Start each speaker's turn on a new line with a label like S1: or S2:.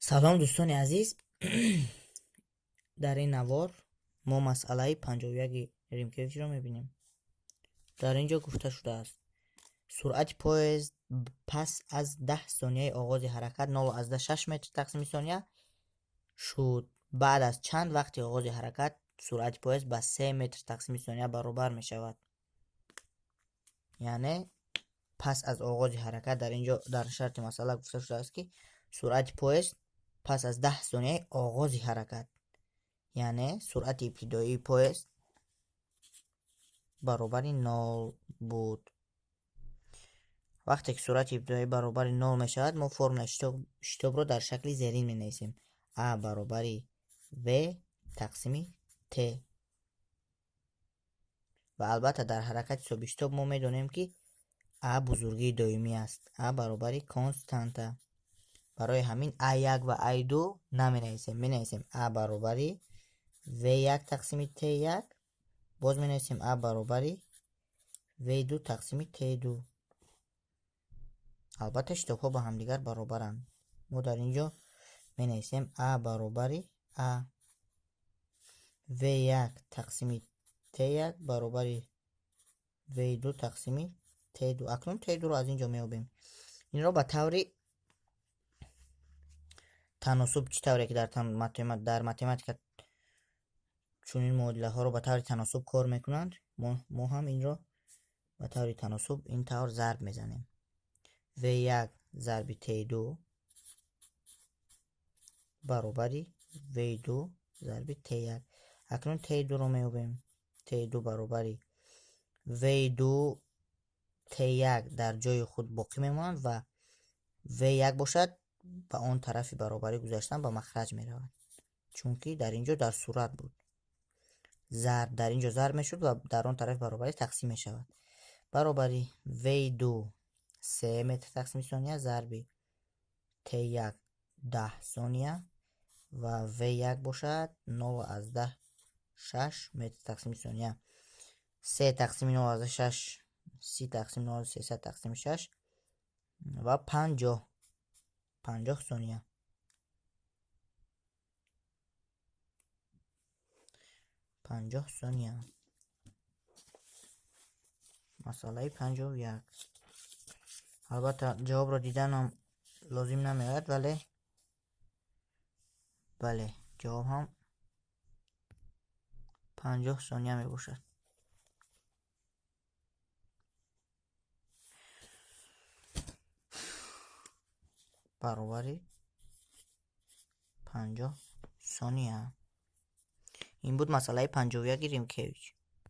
S1: Салом, дӯстони азиз. Дар ин навор мо масъалаи 51 Римкевичро мебинем. Дар ин ҷо гуфта шудааст: суръати поезд пас аз 10 сонияи оғози ҳаракат 0,6 метр тақсими сония шуд. Баъд аз чанд вақти оғози ҳаракат суръати поезд ба 3 метр тақсими сония баробар мешавад? Яъне пас аз оғози ҳаракат, дар ин ҷо дар шарти масъала гуфта шудааст, ки суръати поезд пас аз 10 сонияи оғози ҳаракат, яъне суръати ибтидоии поезд баробари нол буд. Вақте ки суръати ибтидоӣ баробари нол мешавад, мо формулаи шитобро дар шакли зерин менависем: а баробари в тақсими т. Ва албатта, дар ҳаракати собитшитоб мо медонем, ки а бузургии доимӣ аст, а баробари константа. Барои ҳамин а1 ва а2 наменависем, менависем а баробари в1 тақсими т1, боз менависем а баробари в2 тақсими т2. Албатта, шитобҳо ба ҳамдигар баробаранд. Мо дар ин ҷо менависем а баробари а в1 тақсими т1 баробари в2 тақсими т2. Акнун т2-ро аз ин ҷо меёбем. Инро ба таври таносуб, чӣ тавре ки дар математика чунин муодилаҳоро ба таври таносуб кор мекунанд, мо ҳам инро ба таври таносуб ин тавр зарб мезанем: v1 зарби t2 баробари v2 зарби t1. Акнун t2-ро меёбем. t2 баробари v2, t1 дар ҷои худ боқӣ мемонад ва v1 бошад, ба он тарафи баробарӣ гузаштан ба махраҷ меравад, чунки дар ин ҷо дар сурат буд. Зарб дар ин ҷо зарб мешуд ва дар он тарафи баробарӣ тақсим мешавад. Баробари v2 3 метр тақсими сония зарби t1 10 сония ва v1 бошад 0,6 метр тақсими сония. 3 тақсими 0,6, 30 тақсими 0,3 тақсими 6 ва 50, 50 сония. 50 сония. Масъалаи 51. Албатта, ҷавобро диданам лозим намеояд, вале бале, ҷавоб ҳам 50 сония мебошад. Баробари 50 сония. Ин буд масъалаи 51 Римкевич.